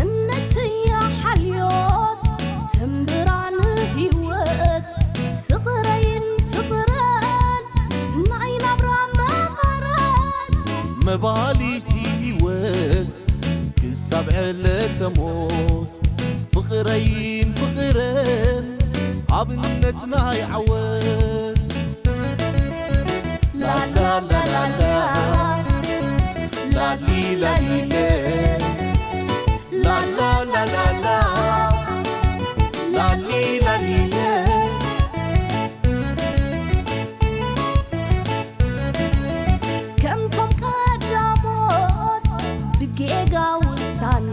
እምነትያ ሓልዮት ትንብራን ህይወት ፍቕረይን ፍቕረን ናይ ናብራ መቐረት መባሊት ህይወት ክሳብ ዕለተ ሞት ፍቕረይን ፍቕረን ኣብነት ናይ ዓወት ላላላላላ ላሊ ላሊለ ላላላላላ ላሊ ላሊለ ከምቶም ቀዳሞት ብጌጋ ውሳኔ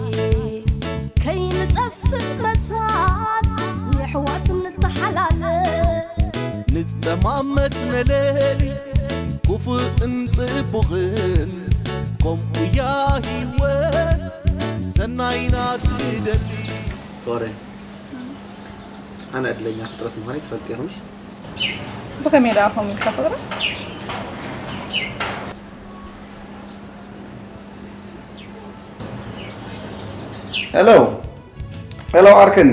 ከይንጠፍእ መታን የሕዋት ንተሓላለ ንጠማመት ነለሊ ክፉእን ጽቡቕን ከምኡያ ህይወት ሰናይና ትደሊ ፍቕረይ ኣነ ዕድለኛ ፍጥረት ምዃነይ ትፈልጥ ኢኹምሽ ብኸመይ ደኣ ከምኡ ኢልካ ፍቕረ ሄሎ ሄሎ ዓርከኒ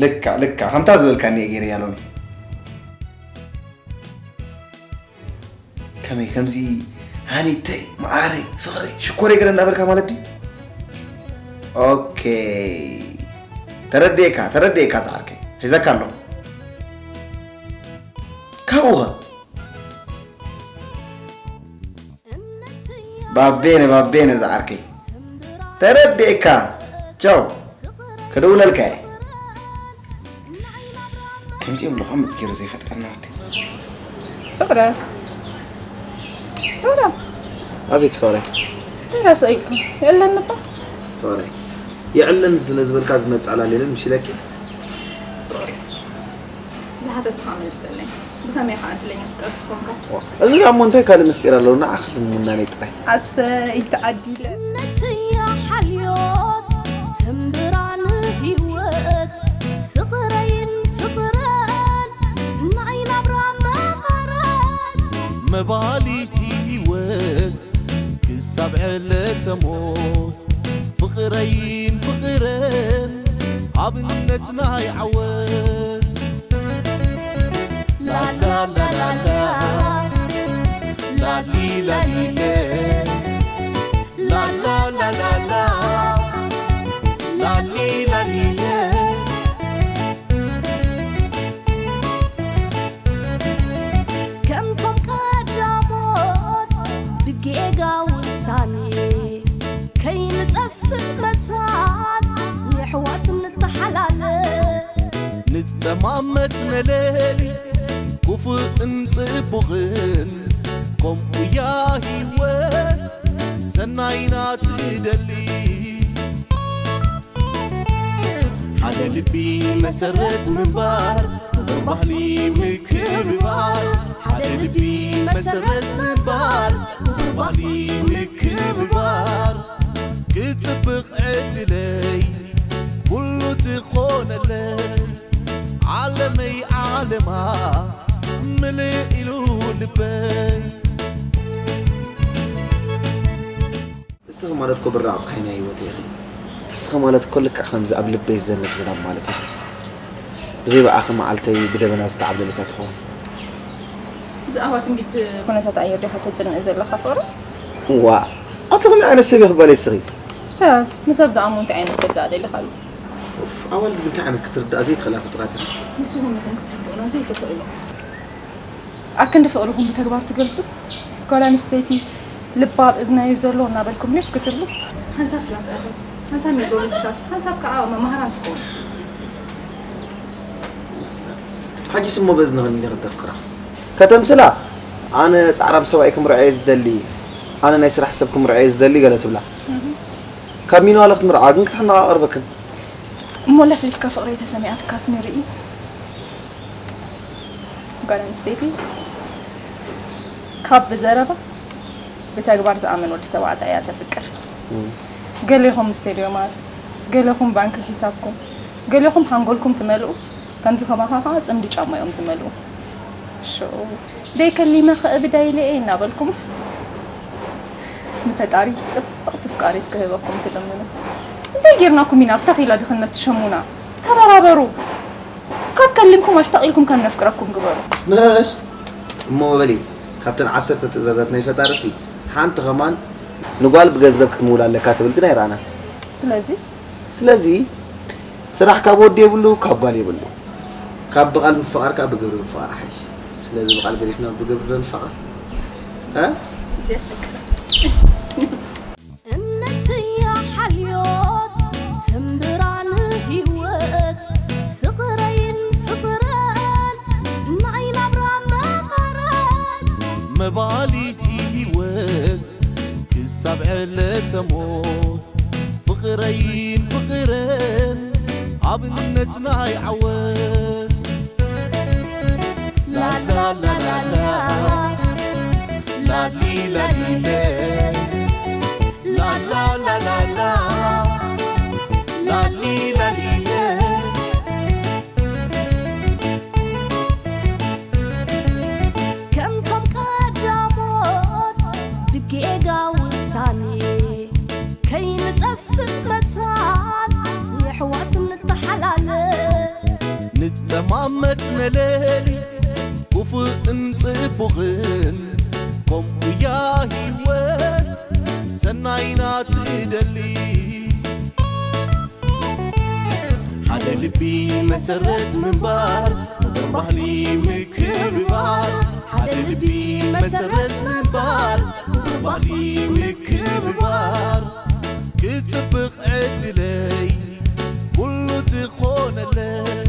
ልካ ልካ ከምታ ዝበልካኒ እየ ገይረያ ሎሚ ከመይ ከምዚ ሃኒተይ መዓረይ ፍቕረይ ሽኮረይ ገለ እንዳበልካ ማለት ድዩ ኦኬ ተረድኤካ ተረድኤካ ዝዓርከይ ሒዘካ ኣለኹ ካብኡኸ ባቤነ ባቤነ ዝዓርከይ ተረድኤካ ቻው ክድውለልካ እየ ከምዚኦም ኣለኹ መፅኪሩ ዘይፈጥረና ወዲ ፍቕረ ፍቕረ ኣቤት ፍቕረ ተራሳይኩ የለን እባ ፍቕረ የዕለን ስለ ዝበልካ ዝመፅእ ኣላሌለን ምሽ ኢለኪ ሶሪ ዝሓተትኩኻ መልሰለይ ብኸመይ ከዓ ዕድለኛ ፍጥረት ዝኾንካ እዚ ዳሞ እንታይ ካልእ ምስጢር ኣለዎ ንዓኺ ትምናነይ ጥራይ ኣሰይ ተዓዲለ ነትያ ሓልዮት ትንብራን ህይወት ፍቕረይን ፍቕረን ናይ ናብራ መቐረት መባሊቲ ህይወት ክሳብ ዕለተ ሞት ፍቕረይን ፍቕረን ኣብነት ናይ ዓወት ላላላላላ ላሊ ላሊለ ላላላላላ ላሊ ላሊለ ከምቶም ቀዳሞት ብጌጋ ውሳኔ ከይንጠፍእ መታን የሕዋት ንተሓላለ ንጠማመት ነለሊ ክፉእን ጽቡቕን ከምኡያ ህይወት ሰናይና ትደሊ ሓደ ልቢ መሰረት ምንባር ክቡር ባህሊ ምክብባር ሓደ ልቢ መሰረት ምንባር ክቡር ባህሊ ምክብባር ክጽብቕ ዕድለይ ኩሉ ትኾነለይ ዓለመይ ዓለማ ምልእ ኢሉ ልበይ ንስኺ ማለት እኮ ብራቕ ጸሓይ ናይ ህይወተይ ኢኺ። ንስኺ ማለት እኮ ልክዕ ከምዚ ኣብ ልበይ ዝዘንብ ዝናብ ማለት ኢኺ። ብዘይ ብኣኺ መዓልተይ ብደበና ዝተዓብለለት እያ ትኸውን። ብዛዕባ ትንቢት ኩነታት ኣየር ዲኻ ተጽንእ ዘለኻ ፍቕሪ? ዋእ! ኣቲ ከመይ ዓይነት ሰብ ኢኺ ጓለይ ንስኺ? ሰብ ንሰብ ደኣ እሞ እንታይ ዓይነት ሰብ ደኣ ደሊኻሉ? ኡፍ፣ ኣዋልድ ግን እንታይ ዓይነት ክትርድኣ ዘይትኽእላ ፍጡራት ኢኺ። ንስኹም ኢኹም ክትርድኡና ዘይትኽእሉ። ኣክንዲ ፍቕርኹም ብተግባር ትገልጹ ጓል ኣንስተይቲ ልባ ኣብ እዝና እዩ ዘሎ እናበልኩም ኔፍ ክትብሉ ሓንሳብ ፍላስኣታት ሓንሳብ ሜትሮሎጂታት ሓንሳብ ከዓ መማህራን ትኾኑ ሓጂስ እሞ በዝኒ ኸኒነ ከተፍቅራ ከተምስላ ኣነ ፃዕራም ሰብኣይ ክምርዖ እየ ዝደሊ ኣነ ናይ ስራሕ ሰብ ክምርዖ እየ ዝደሊ ገለ ትብላ ካብ ሚንዋለ ክትምርዓ ግን ክትሓነቓቐርበክን እሞ ለፍሊፍካ ፍቕረይ ተሰሚዓትካስ ንርኢ ጓል ኣንስተይቲ ካብ ብዘረባ ብተግባር ዝኣምን ወዲ ተባዕታይ እያ ተፍቅር። ገሌኹም ስቴድዮማት፣ ገሌኹም ባንኪ ሒሳብኩም፣ ገሌኹም ሓንጎልኩም ትመልኡ፣ ከምዚ ከማኻ ከዓ ፅምዲ ጫማ እዮም ዝመልኡ። ሾው ደይ ከሊመ ከእብዳ ኢለ እየ እናበልኩም ንፈጣሪ ጽብቕቲ ፍቃሪት ክህበኩም ትልምኑ። እንታይ ጌርናኩም ኢና ኣብታ ኺላ ድኽነት ትሸሙና? ተበራበሩ። ካብ ከሊምኩም ኣሽታቕ ኢልኩም ከም ነፍቅረኩም ግበሩ። መስ እሞ በሊ ካብተን ዓሰርተ ትእዛዛት ናይ ፈጣሪ ሲ ሓንቲ ከማን ንጓል ብገንዘብ ክትምውላ ኣለካ ትብል ግን ኣይረኣናን። ስለዚ ስለዚ ስራሕ ካብ ወዲ የብሉ ካብ ጓል የብሉ። ካብ ብቓል ምፍቓር ካብ ብግብሪ ምፍቓር ሓይሽ። ስለዚ ብቓል ገዲፍና ብግብሪ ዶ ንፋቐር? እ? እምነትያ ሓልዮት ትንብራ ንህይወት ፍቕረይን ፍቕረን ናይ ናብራ መቐረት መባሊቲ ህይወት ክሳብ ዕለተ ሞት ፍቕረይን ፍቕረን ኣብነት ናይ ዓወት ላላላላላ ላሊ ላሊለ ላላላላላ ላሊ ላሊለ ከምቶም ቀዳሞት ብጌጋ ውሳኔ ከይንጠፍእ መታን የሕዋት ንተሓላለ ንጠማመት ነለሊ ክፉእን ጽቡቕን ከምኡያ ህይወት ሰናይና ትደሊ ሓደ ልቢ መሰረት ምንባር ክቡር ባህሊ ምክብባር ሓደ ልቢ መሰረት ምንባር ክቡር ባህሊ ምክብባር ክጽብቕ ዕድለይ ኩሉ ትኾነለይ